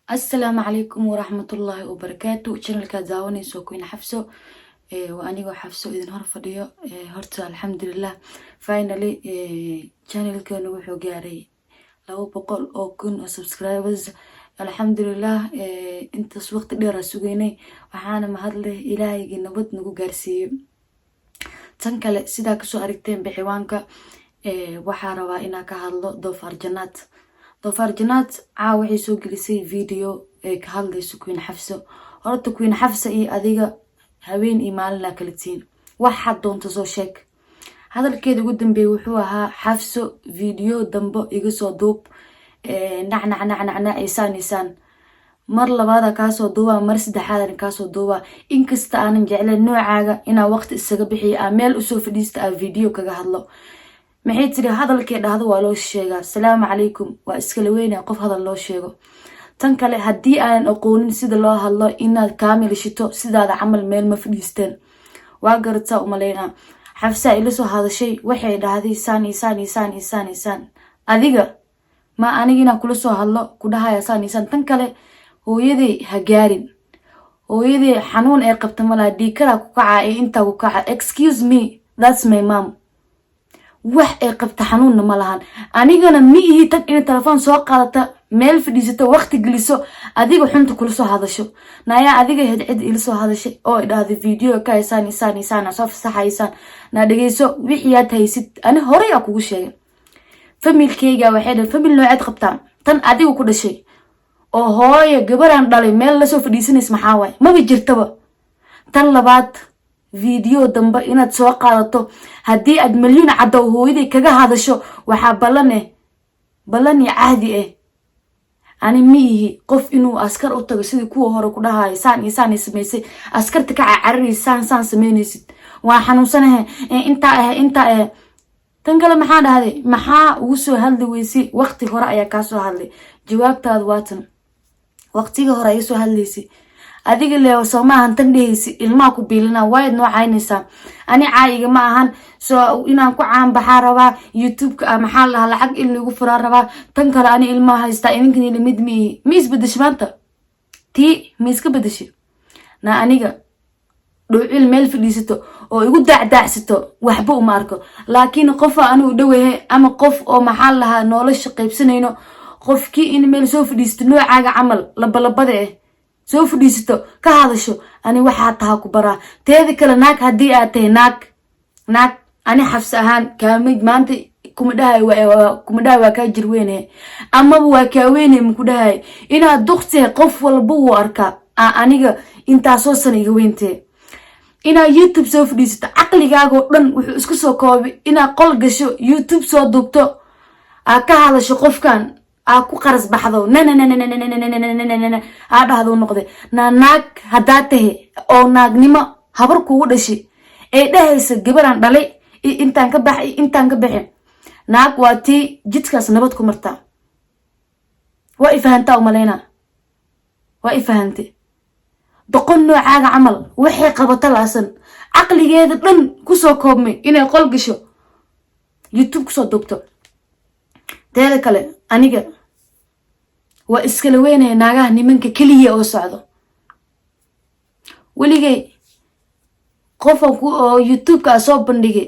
Asalaamu calaykum waraxmatullaahi wabarakaatu. Channelkaad daawanayso Queen Xafso, waa anigoo Xafso idin hor fadhiyo. Horta alxamdulilah, finally channelkeenu wuxuu gaaray 200,000 oo subscribers. Alxamdulilah, intaas waqti dheer aa sugeynay, waxaana mahadleh Ilaahaygi nabad nagu gaarsiiyey. Tan kale, sidaa kasoo aragteen bixiwaanka, waxaa rabaa inaa ka hadlo Doofaar Janaad. Doofaar Janaad caa waxay soo gelisay video ee ka hadlayso Queen Xafso. Horta Queen Xafsa iyo adiga habeen iyo maalinaa kala tihiin. Waxaad doonta soo sheeg. Hadalkeeda ugu dambeeyay wuxuu ahaa: "Xafso, video dambo iga soo duub nacnac nacnacnac isaan isaan. Mar labaada kaasoo duubaa, mar saddexaadan kaasoo duubaa. Inkasta aanan jeclayn noocaaga inaa waqti isaga bixiyo, aa meel usoo fadhiista, aa video kaga hadlo." Maxay tiri? Hadalkee dhahdo waa loo sheegaa. Asalaamu calaykum. Waa iskala weynaa qof hadal loo sheego. Tan kale, haddii aanan aqoonin sida loo hadlo, inaad kaamil shito sidaada camal meel ma fadhiisteen. Waa garataa umaleynaa. Xafsaa ila soo hadashay, waxay dhahday saan iyo saan iyo saan iyo saan iyo saan. Adiga ma aniga inaan kula soo hadlo ku dhahaya saan iyo saan? Tan kale, hooyaday ha gaarin. Hooyaday xanuun ee qabta malaha, dhiikaraa ku kaca ee intaa ku kaca. Excuse me, that's my mom. Wax ay qabta xanuunna ma lahan. Anigana ma ihi tan inay telefoon soo qaadata, meel fadhiisato, waqti geliso, adiga xunta kula soo hadasho. Nayaa, adiga ahayd cid ila soo hadashay oo ay dhahday video ka haysaan isaan isaan soo fasaxaysaan. Naa dhegeyso, wixii aad haysid ani horey aa kugu sheegay. Familkeyga waxay dhahay: "Famil nooceed qabtaa?" Tan adiga ku dhashay oo hooyo gabaraan dhalay meel lasoo fadhiisanays maxaa waay? Maba jirtaba. Tan labaad, video dambe inaad soo qaadato, haddii aad milyuun caddow hooyaday kaga hadasho, waxaa ballan eh, ballan iyo cahdi eh, ani ma ihi qof inuu askar u tago sidii kuwa hore ku dhahayo saan iyo saan samaysay, askarta ka cacararaysa, saan saan samaynaysid, waa xanuunsanahe, intaa ah, intaa ah. Tan kale, maxaa dhahday? Maxaa ugu soo hadli weysay? Waqti hore ayaa kaa soo hadlay. Jawaabtaadu waa tan. Waqtiga hore ayaa soo hadlaysay adiga le, soo maahan? Tan dhehaysi ilmaha ku biilina waayaad noo caynaysaa. Ani caayiga ma ahan soo inaan ku caanbaxaa rabaa YouTube-ka. Maxaa lahaa? Lacag in lagu furaa rabaa. Tan kale, ani ilmaha haystaa, idinkan lamid ma ihi. Ma isbedeshay maanta? Tii ma iska bedeshay? Na aniga dhowcil meel fadhiisato oo igu daacdaacsato waxba uma arko, laakiin qofa anigu dhowahe ama qof oo maxaa lahaa nolosha qaybsanayno, qofkii in meel soo fadhiisato noocaaga camal labalabada ah soo fadhiisato ka hadasho, ani waxaa taha ku baraa. Teeda kale, naag haddii aad tahay, naag naag, ani Xafsi ahaan kaamid maanta kuma dhahay, kuma dhahay waa kaa jirweyne amaba waa kaa weyne, maku dhahay. Inaad duqtahay qof walba wuu arkaa. Aniga intaasoo sana iga weyntee inaad YouTube soo fadhiisato, caqligaagoo dhan wuxuu isku soo koobay inaad qol gasho, YouTube soo duubto, aad ka hadasho qofkan, aa ku qaras baxdo, nanananananananananana aa dhahdo noqday. Naa naag haddaa tahay oo naagnimo habar kugu dhashay ee dhahaysa gabaraan dhalay iyo intaan ka bax iyo intaan ka bixin, naag waa tii jidkaas nabad ku martaa. Waa i fahantaa umalaynaa, waa i fahantay. Doqon noocaaga camal waxay qabato laasan, caqligeeda dhan kusoo koobmay inay qol gasho, YouTube kusoo duubto. Teeda kale, aniga waa iskala weynaya naagaha nimanka keliya oo socdo. Weligay qofan ku oo YouTube-ka a soo bandhigay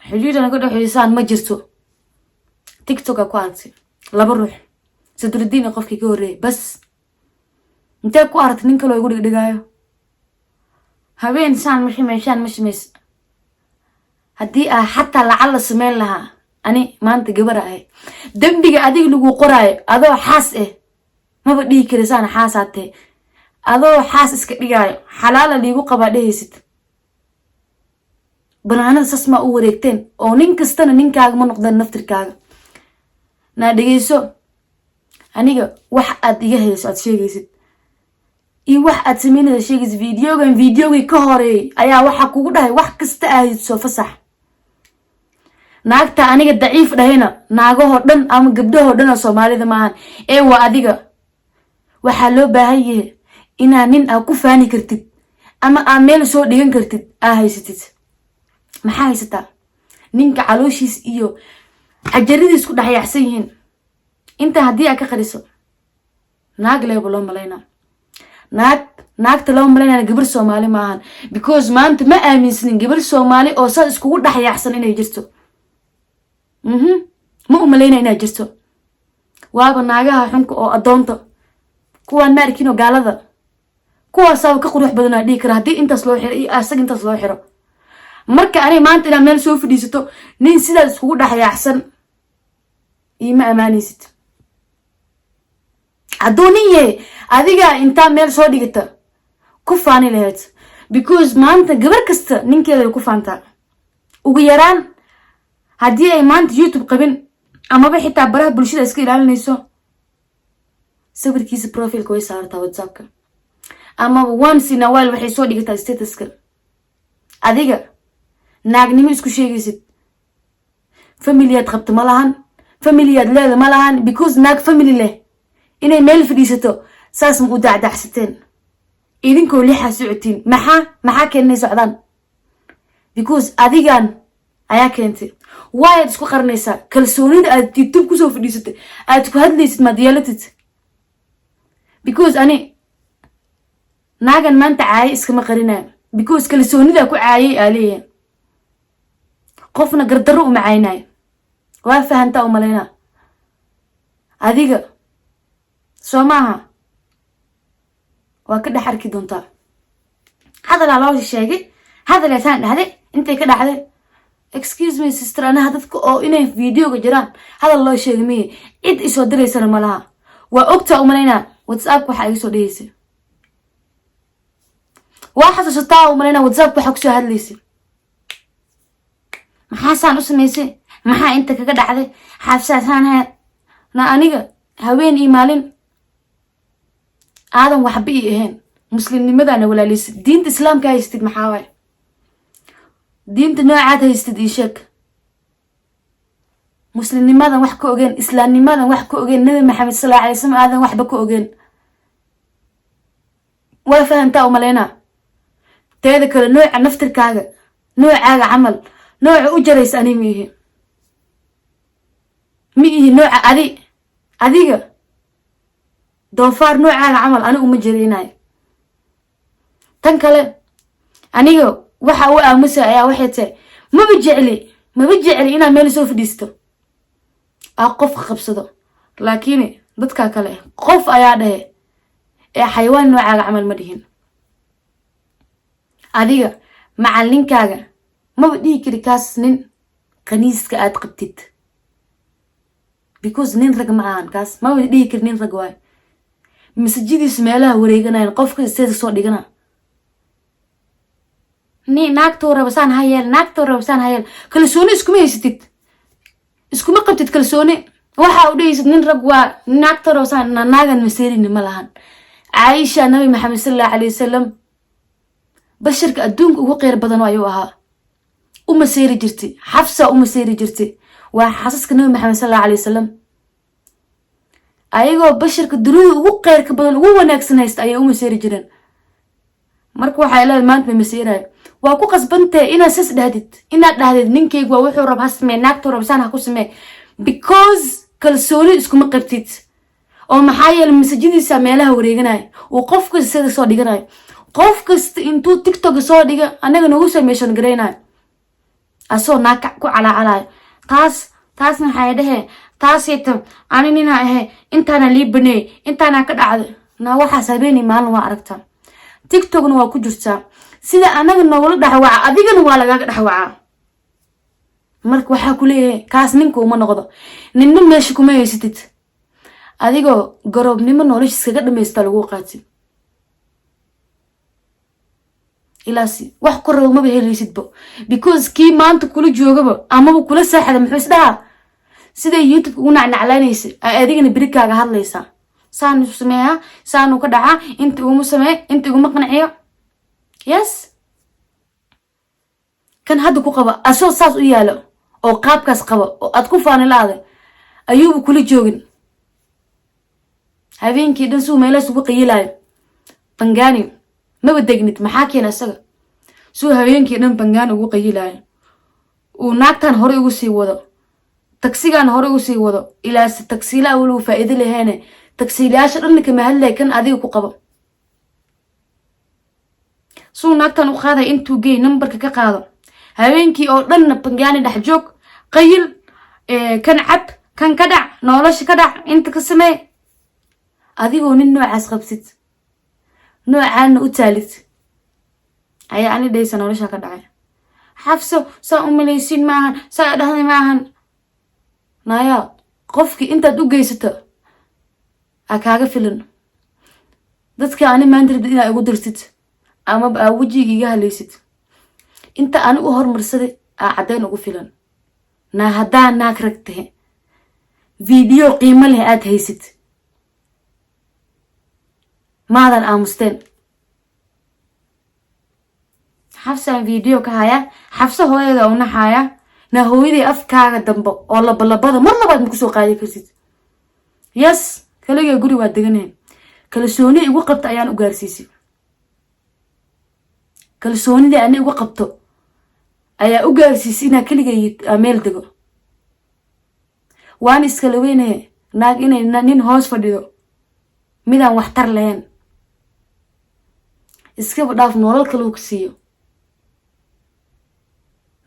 xidhiidhana ka dhexeysaan ma jirto. TikTok a ku aragtay laba ruux, Sadrudiin iyo qofkii ka horreeyay bas. Intee ku aragtay nin kaloo igu dhigdhigaayo habeen saan ma shimayshaan ma shimays? Haddii aa xataa lacag la sameyn lahaa, ani maanta gabar ahay, dembiga adiga lagu qoraayo adoo xaas ah maba dhihi karaysaan. Xaasaa tahe, adoo xaas iska dhigaayo, xalaala liigu qabaa dhehaysid. Banaanada sas maa u wareegteen oo nin kastana ninkaaga ma noqdeen naftirkaaga. Naa dhegeyso, aniga wax aad iga hayso aad sheegaysid iyo wax aad sameynaysa sheegaysid, videogan videogii ka horeeyay ayaa waxaa kugu dhahay wax kasta ahayd soo fasax. Naagta aniga daciif dhahayna, naagahoo dhan ama gabdhahoo dhan oo Soomaalida maahan ee waa adiga. Waxaa loo baahan yahay inaa nin aa ku faani kartid ama aa meel soo dhigan kartid aa haysatid. Maxaa haysataa? Ninka calooshiis iyo xajaradiis ku dhexyaacsan yihiin intaa haddii aa ka qariso. Naag leeba loo malaynaa, naag naagta loo malaynaya gabar Soomaali maahan, because maanta ma aaminsanin gabar Soomaali oo saas iskugu dhexyaacsan inay jirto. Ma u malaynaya inay jirto. Waaba naagaha xunka oo addoonta kuwaan ma arkinoo gaalada, kuwaasaaba ka qurux badanaa dhihi kara haddii intaas loo xiro iyo asaga intaas loo xiro. Marka aniga maanta inaad meel soo fadhiisato nin sidaas iskugu dhexyaacsan iima amaanaysid. Hadduu nin yahay, adiga intaa meel soo dhigata ku faani lahayd, because maanta gabar kasta ninkeeda way ku faantaa. Ugu yaraan haddii ay maanta YouTube qabin amaba xitaa baraha bulshada iska ilaalinayso, sawirkiisa profileka way saartaa WhatsAppka, amaba once in a while waxay soo dhigataa statuska. Adiga naagnimo isku sheegaysid, familiyaad qabta ma lahan, familiyaad leeda ma lahan, because naag family leh inay meel fadhiisato saas ma u dacdacsateen. Idinkoo lixaa socotiin, maxaa keenay socdaan? Because adigan ayaa keentay. Waayaad isku qaranaysaa? Kalsoonida aad YouTube kusoo fadhiisatay aad ku hadlaysid maad yeelatid, because ani naagan maanta caayay iskama qarinayo, because kalsoonida ku caayay aa leeyahay. Qofna gardarro uma caynayo, waa fahantaa umalaynaa. Adiga soo maaha, waa ka dhex arki doontaa. Hadalaa loo sheegay, hadaleesaan dhahday intay ka dhacday. Excuse me, sister, anaha dadka oo inay videoga jiraan hadal loo sheegay miye? Cid isoo diraysana ma laha. Waa ogtaa umalaynaa WhatsAppka waxaa iga soo dhehaysa. Waa xasuusataa umalaynaa WhatsAppka waxaa kusoo hadlaysa. Maxaasaan u samaysay? Maxaa inta kaga dhacday? Xaafsaasaan ha na aniga haween iyo maalin aadan waxba ii ahayn. Muslimnimadana walaaleysid, diinta Islaamka haystid. Maxaa waay diinta noocaad haystid? Ii sheeg. Muslimnimadan wax ka ogeen, islaamnimadan wax ka ogeen, Nabi Maxamed sal alla alay slam aadan waxba ka ogeen. Waa fahantaa umalaynaa. Teeda kale, nooca naftirkaaga, noocaaga camal, nooca u jaraysa ani ma ihi, ma ihi nooca adi. Adiga doofaar noocaaga camal ani uma jaraynayo. Tan kale, aniga waxa u aamusa ayaa waxay tahay maba jecli inaad meel soo fadhiisto aa qofka qabsado, laakiin dadka kale qof ayaa dhahe ee xayawaan noocaaga camal ma dhihin. Adiga macallinkaaga maba dhihi kari kaas nin qaniiska aad qabtid, because nin rag ma ahan kaas. Maba dhihi kari nin rag waayo. Masajadiisa meelaha wareeganayan, qofka status soo dhigana, ni naagtuu raba saan ha yeel, naagtuu raba saan ha yeel. Kalsooni iskuma haysatid, iskuma qabtid kalsooni. Waxa u dhehaysid nin rag waa naagtuu raba saan naagan maseerini ma lahan. Caaisha, Nabi Maxamed sal allahu alayh wasalam, basharka adduunka ugu qeyr badan ayuu ahaa, u maseeri jirtay. Xafsa u maseeri jirtay, waa xaasaska Nabi Maxamed sal allahu alay wasalam. Ayagoo basharka dunida ugu qeyrka badan, ugu wanaagsan haysta ayay u maseeri jireen. Marka waxay leedahay maanta ma maseerayo. Waa ku qasbantahay inaad sas dhahdid, inaad dhahdid ninkaygu waa wuxuu rab ha samee, naagtuu rab saan ha ku samee, because kalsooni iskuma qabtid. Oo maxaa yeelay masajadiisa meelaha wareeganayo uu qof kasta sida soo dhiganayo, qof kasta intuu TikTok soo dhiga anaga nagu soo meeshan garaynayo, asoo naag ku calaacalayo. Taas maxay dhehe? Taasayta ani nina ahe, intaana lii baneey, intaana ka dhacday. Na waxaas habeenay maalin waa aragtaa, TikTokna waa ku jirtaa. Sida anaga noogula dhexwaca, adigana waa lagaaga dhexwacaa. Marka waxaa ku leeyahay kaas ninka uma noqdo, ninna meesha kuma haysatid. Adigoo garoobnimo nolosha iskaga dhamaysta lagu qaati ilaasi wax ku rabo maba helaysidba, because kii maanta kula joogaba amaba kula saaxda muxuu isdhahaa? Siday YouTube ugu nacnaclaynaysa ay adigana berikaaga hadlaysaa, saanu sameeyaa, saanu ka dhacaa, inta iguma sameeya, inta iguma qanciyo. Yes, kan hadda ku qaba asoo saas u yaalo oo qaabkaas qaba oo aad ku faanilaada ayuuba kula joogin. Habeenkii dhan suu meelahaas ugu qayilayo Bangani maba degnid. Maxaa keena isaga suu habeenkii dhan Bangani ugu qayilayo, uu naagtan hore ugu sii wado, tagsigan hore ugu sii wado? Ilaase tagsiila weligu faa'iido laheene. Tagsiilayaasha dhanna kama hadlaya, kan adiga ku qabo suu naagtan u qaaday intuu geey, nambarka ka qaado, habeenkii oo dhanna Bangaani dhex joog, qayil, kan cab, kan ka dhac, nolosha ka dhac, inta ka samee. Adigoo nin noocaas qabsid, noocaana u taalid, ayaa ani dhaysa nolosha ka dhacay. Xafso, saa u malaysiin maahan, saa dhahday maahan. Naya, qofkii intaad u geysato a kaaga filan. Dadka ani maanta rabdid inaa igu dirtid amaba aa wejiga iga halaysid, inta ani u hormarsaday aa caddayn ugu filan. Naa haddaa naag rag tahe, video qiimo leh aad haysid, maadan aamusteen. Xafsaan video ka hayaa, Xafso hooyada u naxaaya. Na hooyaday, afkaaga dambe oo labalabada mar labaad ma kusoo qaadi kartid. Yes, kaligaa guri waa deganahay. Kalsooni igu qabta ayaan u gaarsiisay. Kalsoonidii ani igu qabto ayaa u gaarsiisay inaa keligay meel dego. Waan iskala weynaye. Naag inay nin hoos fadhido, midaan waxtar lahayn, iskaba dhaaf nolol kale uu ku siiyo.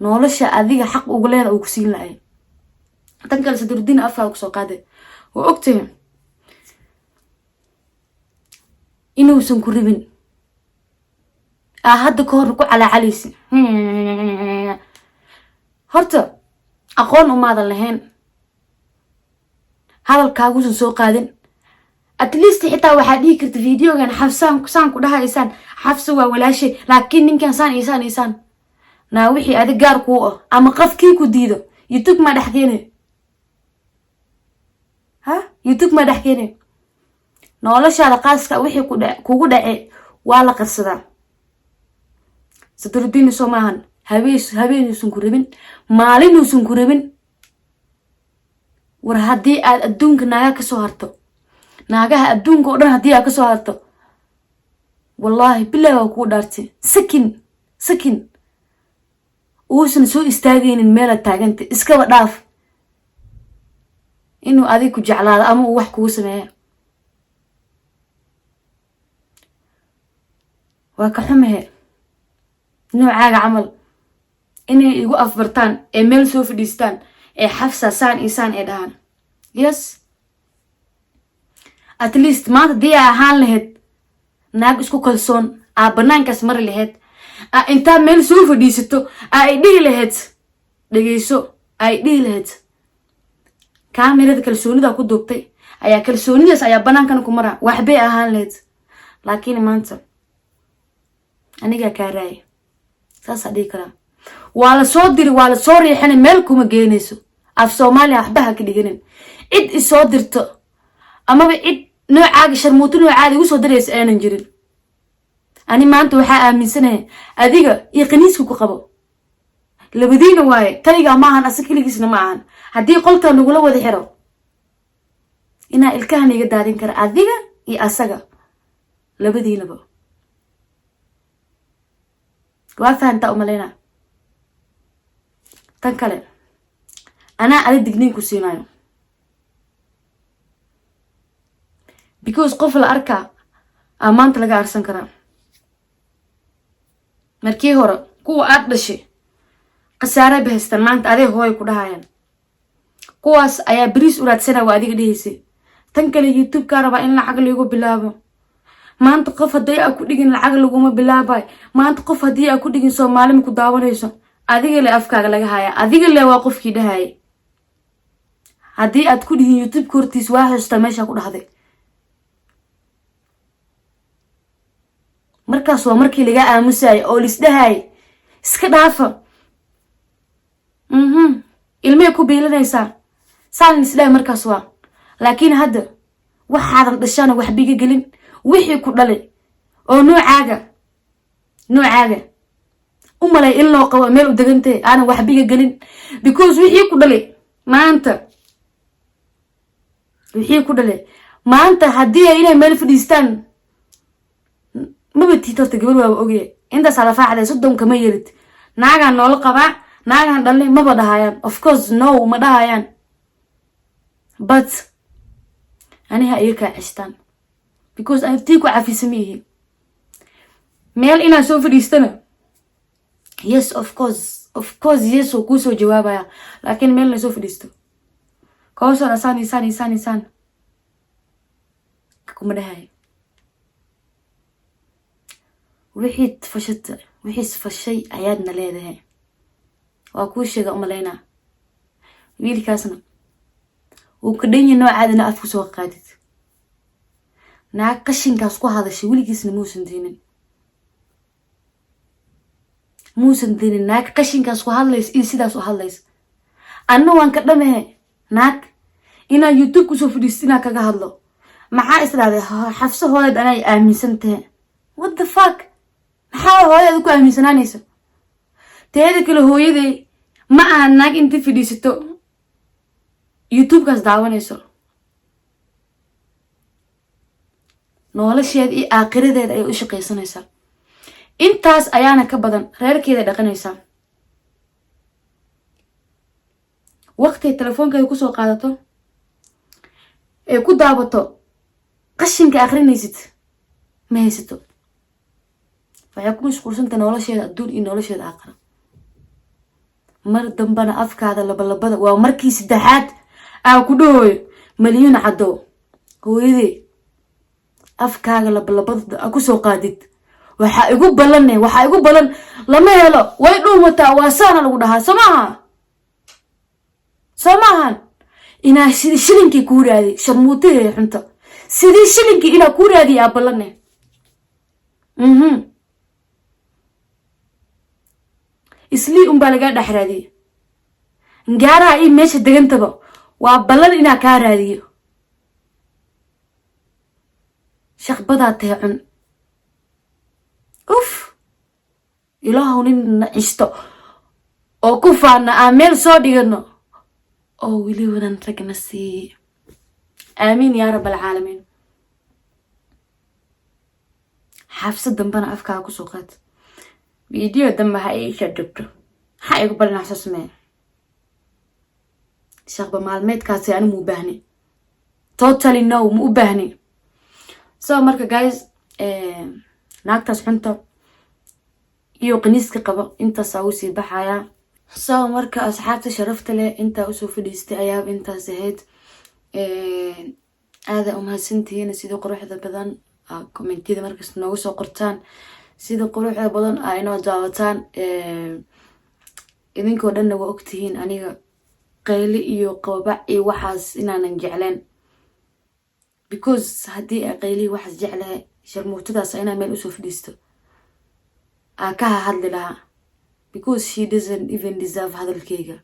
Nolosha adiga xaq ugu leeda uu ku siin lahay. Tan kale, Sadrudiin afkaa kusoo qaaday, waa ogtahay inuusan ku ribin. Aa hadda ka hor ku calaacalaysa horta aqoon umaadan lahayn, hadalkaaguusan soo qaadin. At least xitaa waxaa dhihi karta videogan Xafsaan saan ku dhahaysaan, Xafsa waa walaashay, laakiin ninkan saan iyo saan iyo saan. Naa wixii adig gaar kuu ah ama qofkii ku diido, YouTube maa dhex keenay? Ha, YouTube maa dhex keenay? Noloshaada qaaska wixii kugu dhace waa la qarsadaa. Sadrudiin soo maahan, habeenuusan ku rabin, maalinuusan ku rabin. War haddii aad adduunka naaga kasoo harto, naagaha adduunka oo dhan haddii aad kasoo harto, wallaahi bilahi waa kugu dhaartay, sakin sakin uusan soo istaagaynin meelaad taaganta. Iskaba dhaaf inuu adig ku jeclaado ama uu wax kugu sameeya. Waa ka xumahe noocaaga camal inay igu afbartaan ee meel soo fadhiistaan ee Xafsa saan iyo saan ay dhahaan. Yes, at least maanta haddii aa ahaan lahayd naag isku kalsoon, aa banaankaas mari lahayd, aa intaa meel soo fadhiisato aa ay dhihi lahayd, dhegeyso, ay dhihi lahayd kaamirada kalsoonida ku duubtay ayaa kalsoonidaas ayaa banaankana ku mara, waxbay ahaan lahayd. Laakiin maanta anigaa kaa raaya, saasaa dhihi karaa. Waa la soo diri, waa la soo riixana, meel kuma geenayso. Af Soomaaliya waxba ha ka dhiganin. Cid isoo dirto amaba cid noocaaga sharmuuto noocaada igu soo diraysa aanan jirin. Ani maanta waxaa aaminsanahay adiga iyo qaniiska ku qabo labadiina waaye. Kaligaa ma ahan, asa keligiisna ma ahan. Haddii qolkaa nagula wada xiro, inaa ilkahan iga daadin kara adiga iyo asaga labadiinaba. Waa fahantaa umaleyna. Tan kale, anaa adi digniin ku siinayo, because qof la arkaa aa maanta laga arsan karaa. Markii hore kuwa aad dhashay khasaare ba haystaan, maanta aday hooy ku dhahayaan. Kuwaas ayaa beriis u raadsana, waa adiga dhehaysay. Tan kale, YouTube-kaa rabaa in lacag laigu bilaabo. Maanta qof haddii aa ku dhigin, lacag laguma bilaabay. Maanta qof haddii aa ku dhigin, Soomaalima ku daawanayso. Adiga le afkaaga laga haya, adiga le waa qofkii dhahayay. Haddii aad ku dhihin YouTube-ka hortiis, waa xustaa meeshaa ku dhahday. Markaas waa markii laga aamusayay oo lisdhahayay iska dhaafa, ilmay ku biilinaysaa, saan lisdhahay markaas waa. Laakiin hadda waxaadan dhashana waxba iga gelin. Wixii ku dhalay oo noocaaga u malay in loo qabo meel u degantahay aanan waxba iga gelin, because wixii ku dhalay maanta, wixii ku dhalay maanta haddii ay inay meel fadhiistaan maba tiit. Horta gabar waaba ogaya intaasaa la faacday, 30 kama yeelid. Naagaan noola qabaa, naagaan dhalnay maba dhahayaan. Of course no, ma dhahayaan. But Aniha iga kaa ceshtaan, because ani tii ku cafisa ma ihi. Meel inaan soo fadhiistana, yes, of course, of course, yes, oo kuusoo jawaabaya, laakiin meel na soo fadhiisto kawsar asaan isaan isaan isaan kuma dhahayo. Wixii fashata, wixiis fashay ayaadna leedahay. Waa kuu sheega umalaynaa, wiilkaasna wuu ka dhan yahay noocaadina afku soo qaadid. Naag qashinkaas ku hadashay weligiisna muusan diinin, muusan diinin. Naag qashinkaas ku hadlaysa iyo sidaas u hadlaysa, anna waan ka dhamahe. Naag inaan YouTube kusoo fadhiisto, inaan kaga hadlo, maxaa isdhahday? Xafso hooyad anay aaminsan tahe. What the fuck? Maxaa hooyada ku aaminsanaanaysa? Teeda kale, hooyaday ma aha naag inta fadhiisato YouTube-kaas daawanayso. Nolosheeda iyo aakhiradeeda ayay u shaqaysanaysaa, intaas ayaana ka badan. Reerkeeda dhaqanaysaa, waqtiay telefoonkeeda kusoo qaadato ee ku daabato qashinka akrinaysid ma haysato. Waxay ku mashquulsantay nolosheeda adduun iyo nolosheeda aakhira. Mar dambana afkaada labalabada, waa markii saddexaad aa ku dhahooyo. Malyuun Caddow, hooyadey afkaaga labalabada a kusoo qaadid, waxaa igu balane, waxaa igu balan. Lama helo, way dhuumataa, waa saana lagu dhahaa. Soo maaha? Soo maahan inaa sidii shilinkii kuu raadiy, sharmuutahee xunta, sidii shilinkii inaa kuu raadiya aa ballane. Islii unbaa lagaa dhex raadiye. Gaaraha io meesha degantaba waa ballan inaa kaa raadiyo. Shaqbadaa tahe cun. Uf, Ilaahow nin na cisto oo ku faana aan meel soo dhigano oo welibanan ragna siiye. Aamiin yaa rab alcaalamiin. Xaafsa dambana afkaaga kusoo qaad, video dambe ha iisha dhigto. Maxaa igu ballan? Samee shaqba maalmeedkaasi. Ani mu u baahni, totally no, ma u baahni. So marka guys, naagtaas xunta iyo qaniiska qabo intaasaa ugu sii baxayaa. So marka asxaabta sharafta leh, intaa usoo fadhiistay ayaaba intaas ahayd. Aada umahadsantihiin sida quruxda badan commentiyada markasta noogu soo qortaan, sida quruxda badan aa inoo daawataan. Idinkoo dhanna waa ogtihiin aniga qayli iyo qababac iyo waxaas inaanan jecleen, because haddii ay qaylihi waxaas jeclahay, sharmuutadaas inaa meel usoo fadhiisto aa ka hadli lahaa, because she doesn't even deserve hadalkeyga.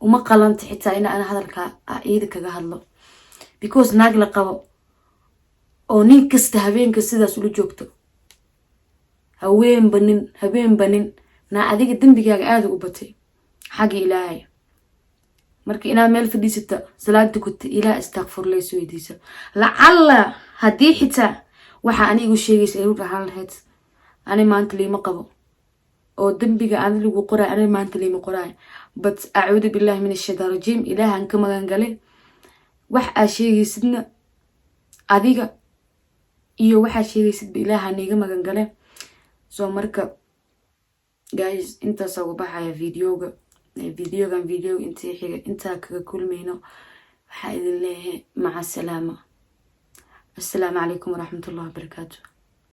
Uma qalanta xitaa ina ana hadalka a iida kaga hadlo, because naag la qabo oo nin kasta habeenka sidaas ula joogto, haweenba nin, habeenba nin, naa adiga dembigaaga aada u batay xagga Ilaahay. Marka inaad meel fadhiisata, salaad tukata, Ilaah istakfurlayso, weydiisa. Lacalla haddii xitaa waxa anigu sheegaysa ay run ahaan lahayd, ani maanta liima qabo oo dembiga ani lagu qoraay, ani maanta liima qoraay. But acuudu billahi min ashaytaan rajiim, Ilaahan ka magan galay. Wax aa sheegaysidna adiga iyo waxaa sheegaysidba Ilaaha niiga magan gale. So marka guys, intaasaa uga baxaya videoga. Videogan videoga intii xiga intaa kaga kulmayno, waxaa idin leeyahay maca asalaama. Assalaamu calaykum waraxmatullahi wabarakaatu.